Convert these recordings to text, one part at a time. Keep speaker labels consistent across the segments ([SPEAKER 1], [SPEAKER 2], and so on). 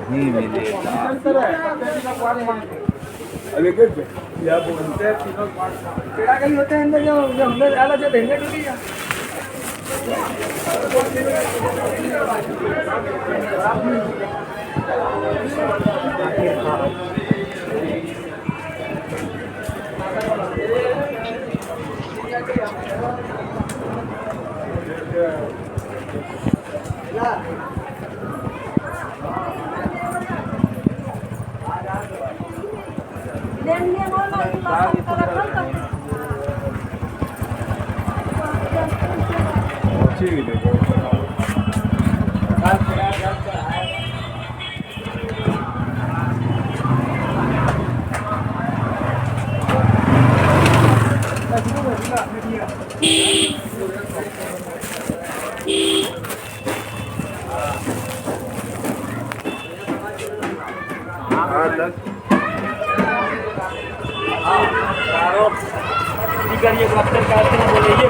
[SPEAKER 1] नहीं मिलेगा।
[SPEAKER 2] की करिए डॉक्टर कहते हैं बोलिए।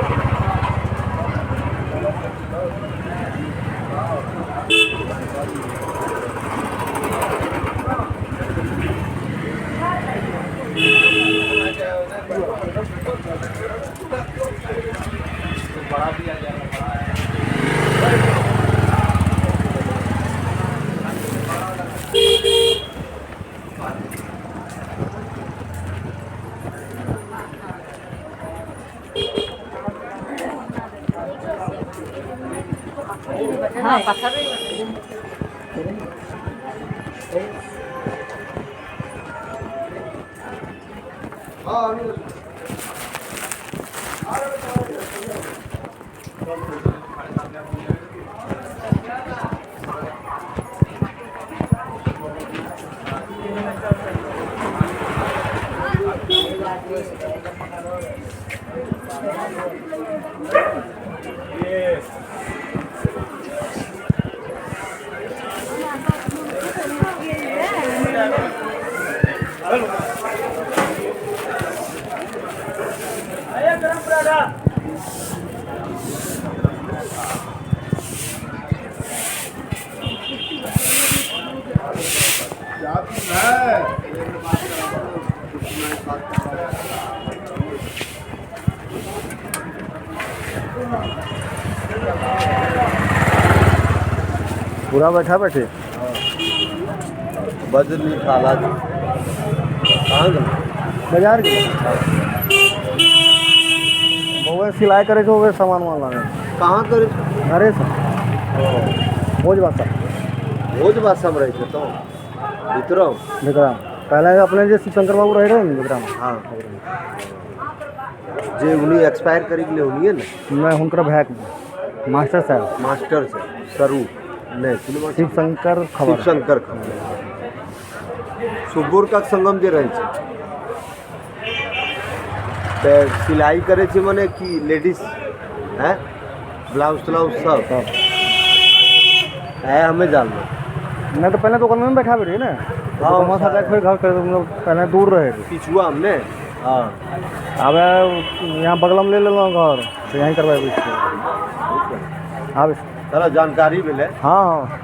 [SPEAKER 3] हाँ पत्थर।
[SPEAKER 4] पूरा बैठा बैठे
[SPEAKER 5] बजनी ठाला जी कहाँ गेल?
[SPEAKER 4] बाजार के बउआ सिलाई करे छौ ओकरे सामान उमान लाने।
[SPEAKER 5] कहाँ करे?
[SPEAKER 4] घरे से भोज भात।
[SPEAKER 5] भोज भात सब रहै छै तो भीतरो
[SPEAKER 4] विक्रम पहले अपने जे शिवशंकर बाबू रहे रहे ने विक्रम।
[SPEAKER 5] हाँ, जे उन्हीं एक्सपायर करी गेलै उन्हीं ने।
[SPEAKER 4] मैं हुनकर भाई मास्टर साहब।
[SPEAKER 5] मास्टर साहब सरू नहीं सुनबा।
[SPEAKER 4] शिवशंकर खबर।
[SPEAKER 5] शिवशंकर खबर सुबुर का संगम जे रहै छै तऽ सिलाई करै छै मने कि लेडीज है ब्लाउज त्लाउज सब
[SPEAKER 4] सब
[SPEAKER 5] है हमें जानलो।
[SPEAKER 4] नहीं तो पहले दुकान में बैठा रही ना।
[SPEAKER 5] हाँ,
[SPEAKER 4] वहाँ से जाके फिर घर कर मतलब पहले दूर रहे।
[SPEAKER 5] पिछुआ हमने। हाँ,
[SPEAKER 4] अब यहाँ बगल में ले लेलहुँ घर तो यहीं करवाबै छियै। आबै
[SPEAKER 5] चलो जानकारी मिले।
[SPEAKER 4] हाँ हाँ।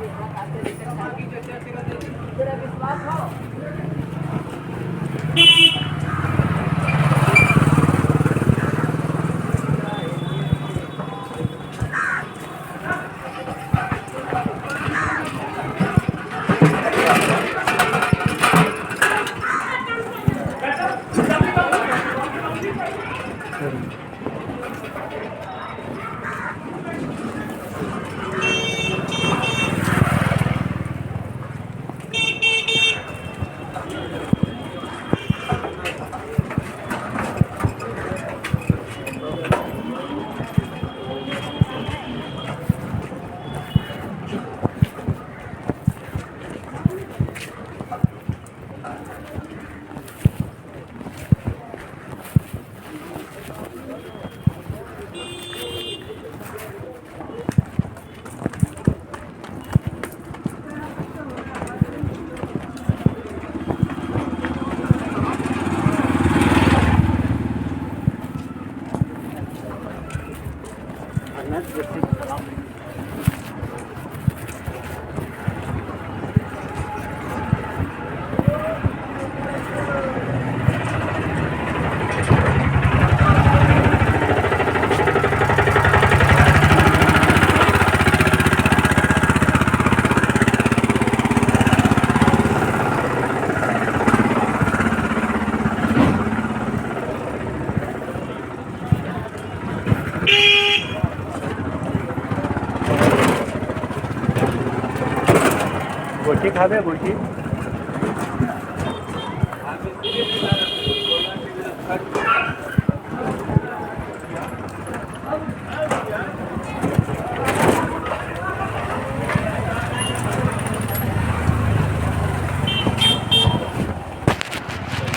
[SPEAKER 2] उठा दे गोटी।